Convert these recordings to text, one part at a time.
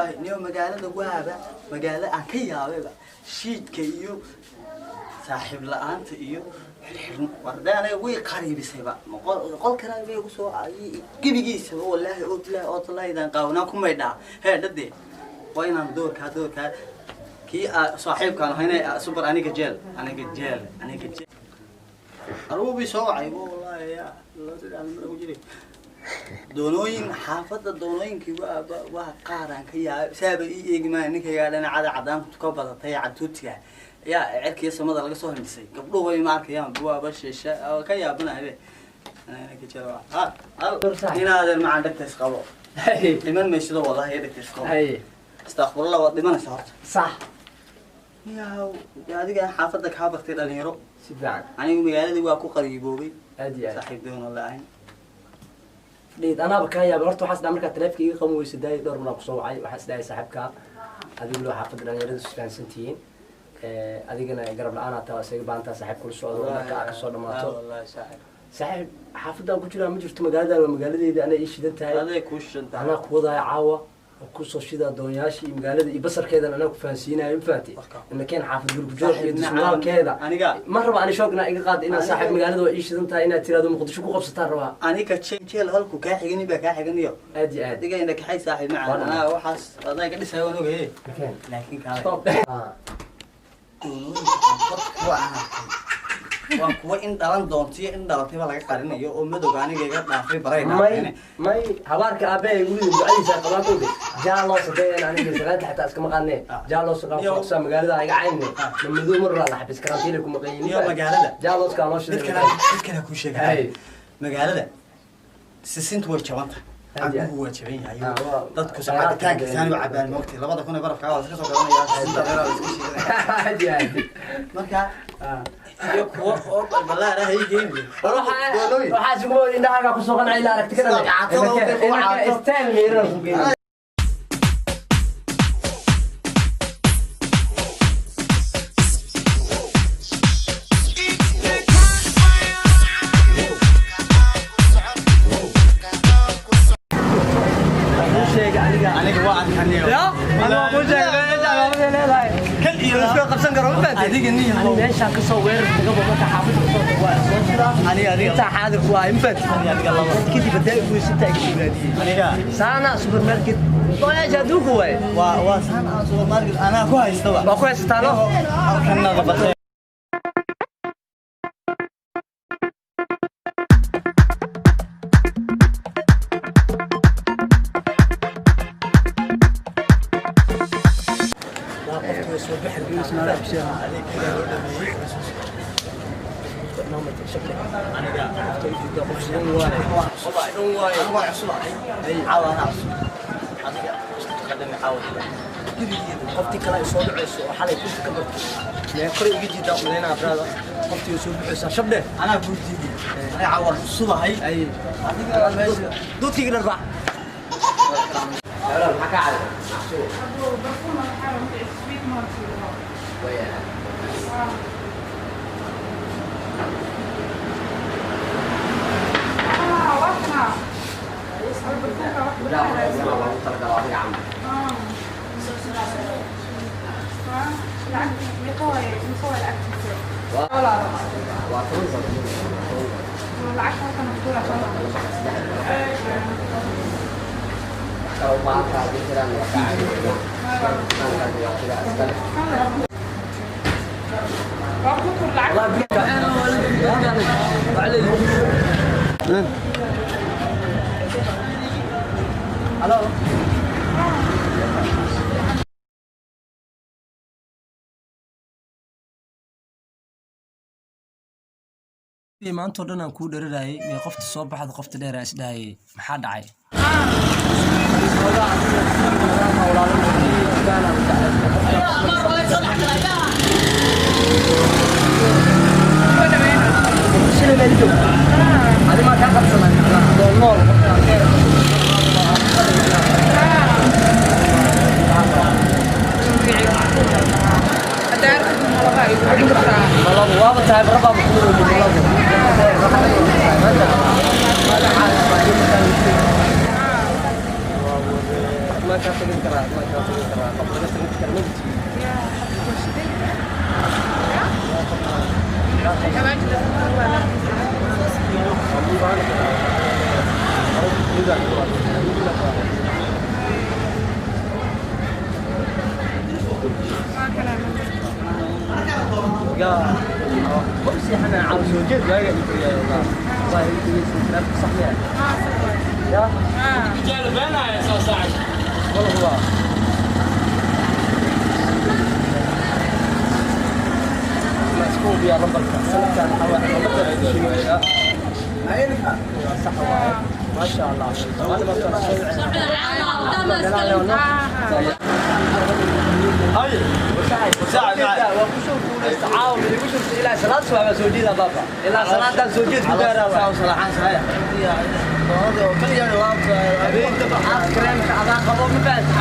Wallaahi niyo, magaalada waaba magaalo aan ka yaabayba, shiidka iyo saaxiib la-aanta iyo xirxirn warde. Aniga way qariibisayba. Qolkana bay igu soo gebigiisaba. Wallaahi oo bilaahi oo tallaahidan qaawanaan ku maydhaa. Hee dhade, waa inaan doorkaa kii saaxiibkaan ahaynay super. Aniga jeel, aniga jeel, aniga jeel aruubii soo wacay. Wallaahi ya ku jiray doonooyin xaafadda, doonooyinkii waa qaar aan ka yaabay. Saaba ii eegi maaya ninkaygaa dhinacada cadaantu ka badatay, cadtuutiga yaa cirkiiyo samada laga soo hindhisay. Gabdhuhu way ma arkayaan, waaba sheesha oo ka yaabanaye. Inaadeer macaan, dhegta isqabo, dhiman maysido. Wallahi dhegta isqabo. Astaqfurullah, waad dhimanaysaa horta. Sax. Yaw, adiga xaafadda kaa bartay dhalinyaro. Si fiican. Anigu magaaladii waa ku qariiboobay. Aad iyo aad. Saaxiib doono la-ayn. Dhiid anaaba kaa yaabay horta. Waxaas dhaa markaa taleefka iga qaban weysa daayay, dhowr maraa kusoo wacay. Waxaa is dhahay saaxiibkaa adigu loo xaafadda dhalinyaradu isfahansan tihiin, adigana garab la-aan taa isaga baantaa saaxiib kula socdo marka aad kasoo dhamaato. Wallahi saaxiib. Saaxiib, xaafadaan ku jiraa ma jirto. Magaaladan waa magaaladeeda, anaa ii shidan tahay. Aday kuu shidan tahay. Anaa ku wadaayo caawa oo kusoo shidaa doonyaasha iyo magaalada iyo basarkeedan anaa ku fahansiinayo, ma fahanti? Inakeen xaafad gurgujoog iyo dusmaalkeeda. Aniga ma raba ani shoog inaa iga qaad inaa saaxiib magaalada waa ii shidan tahay inaad tiraado Muqdisho ku qabsataan rabaa. Aniga jeel halku kaa xigani baa kaa xiganiyo. Aad iyo aad. Adiga ina kaxay saaxiib macaan, anaa waxaas adaa iga dhisaya, waan ogaye. Nakeen. Laakiin kaale. Stop. Doonooyinka aan dadka kuwa aan arkay waa kuwa in dhalan doontiyo in dhalatay baa laga qarinayo oo madowga aniga iga dhaafay baray. May may, habaarka aabe ay wili ducadiisa qabaan kowde jaaloo sadeen. Aniga salaanta xataa iskama qaadne. Jaaloo saqaan foqsa magaalada iga caynne ma madow mar la xabis karantiile ku maqan Iyo magaalada. Jaaloo ka loo mid shiday. Kale, mid kale kuu sheegay, magaalada sisintu way jabanta. Aad iyo aad. Caguhu waa jaban yahay. Ah, dadku khayraadka cabitaanka saani u cabaan moogtay, 2000 ee barafka waa iska soo gadanaya, sisinta dheeraa la iska shiidanaya. Aad iyo aad. Marka iyo kuwa oo balbalaar ah ay geyn. Waxaa isugu moodi indhahaaga kusoo qancay ila aragti ka dhalay. Caatada oo ku caato. Style miiran ku geeyay. Aniga waa arkaniyo. Ya aniga waa kuu sheegay leedahay Kan iyo iska qabsan karo, ma fahanteen? Adiga nin yahow. Ani meeshaan kasoo weerar tagaba marka xaafadda kasoo tago waa soo jiraa. Aniga adiga. Intaa xaadir ku ahay, ma fahanteen? Aniga adiga laba. Kadib hadaa igu weysantaa iga soo raadiyey. Aniga Saana supermarket dooyaasha adduunka waaye. Waa saan aan supermarket anaa ku haystaba. Waa ku haysataa no. Halkanna qabatay. Waa qofka way soo bixi rabtaa. Qof shidan waaye, qof shidan waaye. Waa cusub ahay caawa, anaa cusub. Adiga isku taqadami caawa. Qoftii kale ay soo dhacayso oo xalay kursi ka bartay mee kore iga jiidaa umaleynaa brada. Qoftii way soo baxaysaa shabdhe. Anaa kuu diiday, aniga caawa cusub ahay. Ay. Adiga meesha Duudkayga dharbaax maxaa kaa caday? Barfuun waxaa la magaciisa Sweet Malt la. Ah, waa kana. Barfuunka wax badan. Ah, lacag meeqa waaye? Meeqa waaye lacagtiisa? Walaalo. Lacagta halkan ku tuura soo. Waa ku tuur lacag. Halo. Maanta oo dhan aan kuu dherarayay mee qofta soo baxda, qofta dheer aan isdhahayay, maxaa dhacay? Hadda arkid malaba ay ku jirtaa. Malabo waaba tahay rabaa ku malabo. Maa kaa tagin karaa, maa kaa tagin karaa, qof laga tagin kara ma jirto. Yaa, waa shidan. Yaa. Waa kana number. ما شاء الله. ilaa salaad subax baa soo jeedaa baaba, ilaa salaadan soo jeed ku gaaraa. Askreemka adaa qabo, ma fahanti?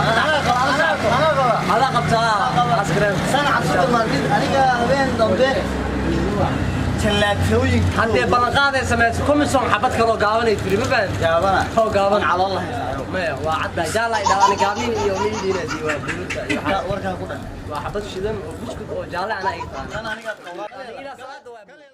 Adaa qabtaa askreem. Aniga habeen dambe tallaatooyin. Haddee ballanqaaday samayso commission, xabad kaloo gaabanay tiri, ma fahanti? Gaabana. Oo gaaban. Calool la haysaa. Maya, waa cadda jaala ay dhalaan gaabnin iyo miidiina waa buruta iyo warkaa ku dhan. Waa xabad shidan oo buskud oo jaale anaa iga qaana. Aniga Ilaa salaada waa.